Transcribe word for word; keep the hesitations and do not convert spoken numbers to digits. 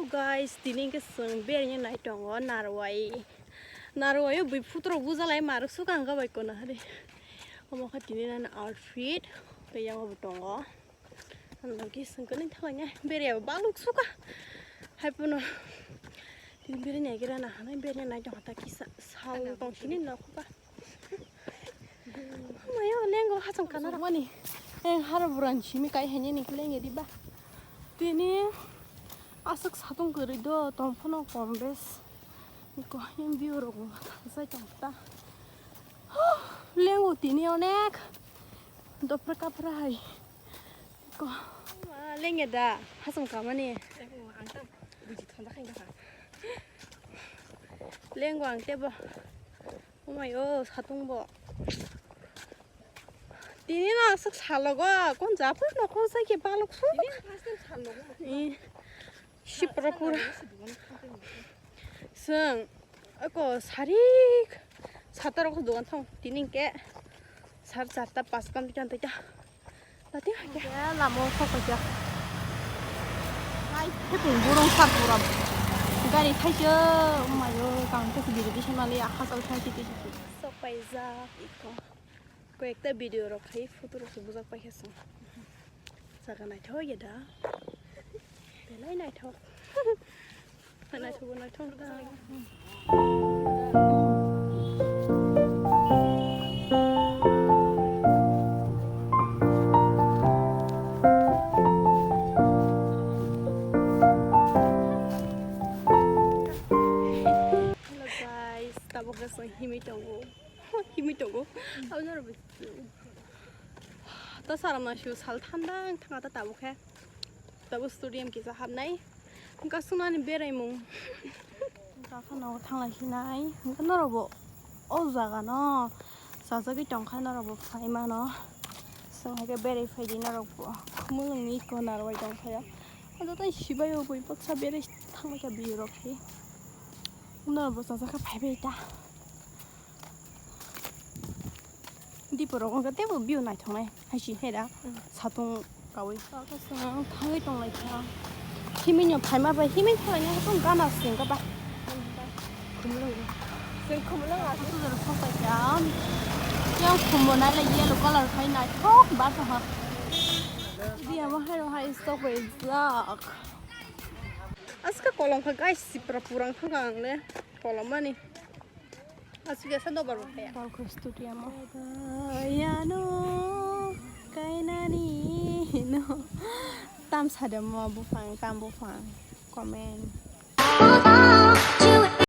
Guys, tini hwnkhe chwng berengya nai tongo Narwai. Narwai o bui phutrok bujalai marwk suka hwnkha bai kono hari. Omo khe tini nani outfit, tei yango bo tongo. Ang lagi sengkoni thalanya bere baluk suka. Hai puno tini bere nai gira na hanai bere nai tong hata kisa sal tong sini no khuka. Mayo lengo hachang kana mani. Eng haro buran simi kai hanya ni lenge di ba. Tini aswk satung kwrwi do tong phano kom bes. Ko yang view rok sai tong ta. Lengo tini onek. Dopra kapra hai. Ko. Ma, lenge da, hasam kamani. Ang tam buji thonda khai da. Lengo ang tebo. Umai o satung bo. Tini na aswk salogo, kon japur no kon sai ke balok su. Tini first time salogo. I, sipra pura. Seng, ako sarik. Satar ko dogan thong. Tini ke. Sar charta pas kam dikan tita. Lati hake. Ya, lamo sok kajak. Hai, hepung burung sar pura. Gari thaise, mayo, kang ke sidi di semali, akha sal thaise thaise. Sok paijak, iko. Ko ekta video rok khai, photo rok se bujak paikha song. Jaga naithok ya da. Belai naithok. Naithok, naithok da. Hello guys, tabuk khe chwng himwi tongo. Himwi tongo. Abo norok ta saramna shu sal thanda wng thanga ta tabuk khe. Tabuk stadium kisa habnai. Wngkha sunani beraimung. Wngkha kheno thanglai hinai. Wngkha norokbo o jaga no chajagwi tongkha norokbo phai mano. Chwng hai khe berai phaidi norokbo. Khumulwngni iko narwai tongkha ya. Joto sibai o bui baksa berai thangbai kha biyung rok hai. Norokbo chajakha phaibai ta. Diporok wngkha teibo view naithoknai hai si hera satung kaui. Thangwi tonglaikha. Himino phaima bai himino thanglaina hatung gana singkha ba. Khumlung. Sing khumlung a. Hatung jora soklaikha. Yang khumbo nailai yellow colour khai naithok ba tongha. Diya mo hairo hai stock bai jak. Aska kolom kha guys sipra purang thangkha ang le kolom mani. Aswk ya sa dobar bo kaya. Balkho studio mo. Yano kainani no. Tam sadam mo buphang, tam buphang. Comment.